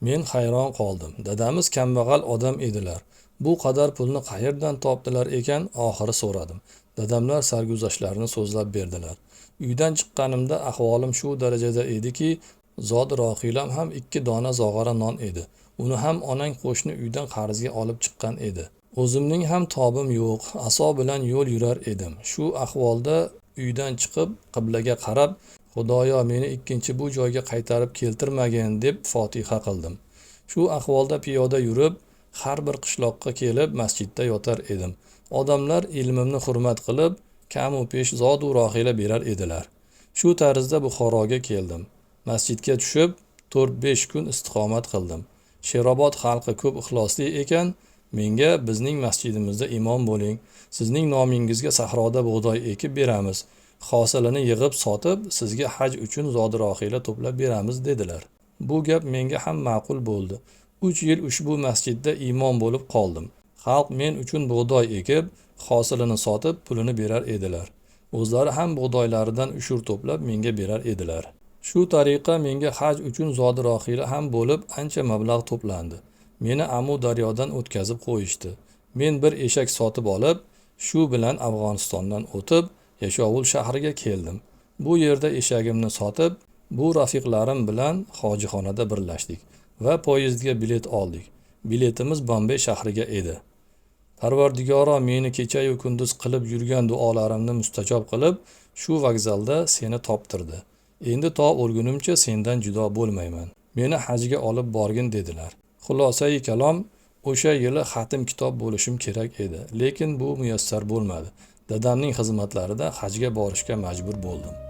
Men hayron qoldim. Dadamiz kambag'al odam edilar. Bu qadar pulni qayerdan topdilar ekan, oxiri so'radim. Dadamlar sarguzashtlarini so'zlab berdilar. Uydan chiqqanimda ahvolim shu darajada ediki, zodi rohilam ham 2 dona zog'ora non edi. Uni ham onang qo'shni uydan qarzga olib chiqqan edi. O'zimning ham tobim yo'q, aso bilan yo'l yurar edim. Shu ahvolda uydan chiqib qiblaga qarab, Xudoyo, meni ikkinchi bu joyga qaytarib keltirmagin deb fotiha qildim. Shu ahvolda piyoda yurib, har bir qishloqqa kelib masjidda yotar edim. Odamlar ilmimni hurmat qilib, kamu pesh zodu rohila berar edilar. Shu tarzda Buxoroga keldim. Masjidga tushib, 4-5 kun istiqomat qildim. Sherobod xalqi ko'p ixlosli ekan, menga bizning masjidimizda imom bo'ling, sizning nomingizga sahroda bug'doy ekib beramiz, hosilini yig'ib sotib, sizga haj uchun zodi rohila to'plab beramiz dedilar. Bu gap menga ham ma'qul bo'ldi. 3 yil ushbu masjidda imom bo'lib qoldim. Xalq men uchun bug'doy ekib, hosilini sotib, pulini berar edilar. O'zlari ham bug'doylaridan ushur to'plab menga berar edilar. Shu tariqa menga haj uchun zodi rohila ham bo'lib, ancha mablag' to'plandi. Meni Amu daryodan o'tkazib qo'yishdi. Men bir eshak sotib olib, shu bilan Afg'onistondan o'tib, Yashovul shahriga keldim. Bu yerda eshagimni sotib, bu rafiqlarim bilan hojixonada birlashdik va poyezdga bilet oldik. Biletimiz Bombay shahriga edi. Parvardigoro meni kecha-yu kunduz qilib yurgan duolarimni mustajob qilib, shu vokzalda seni toptirdi. Endi to o'lgunimcha sendan judo bo'lmayman. Meni hajga olib borgin dedilar. Xulosai kalom, o'sha yili xatm kitob bo'lishim kerak edi, lekin bu muyassar bo'lmadi. Dadamning xizmatlarida hajga borishga majbur bo'ldim.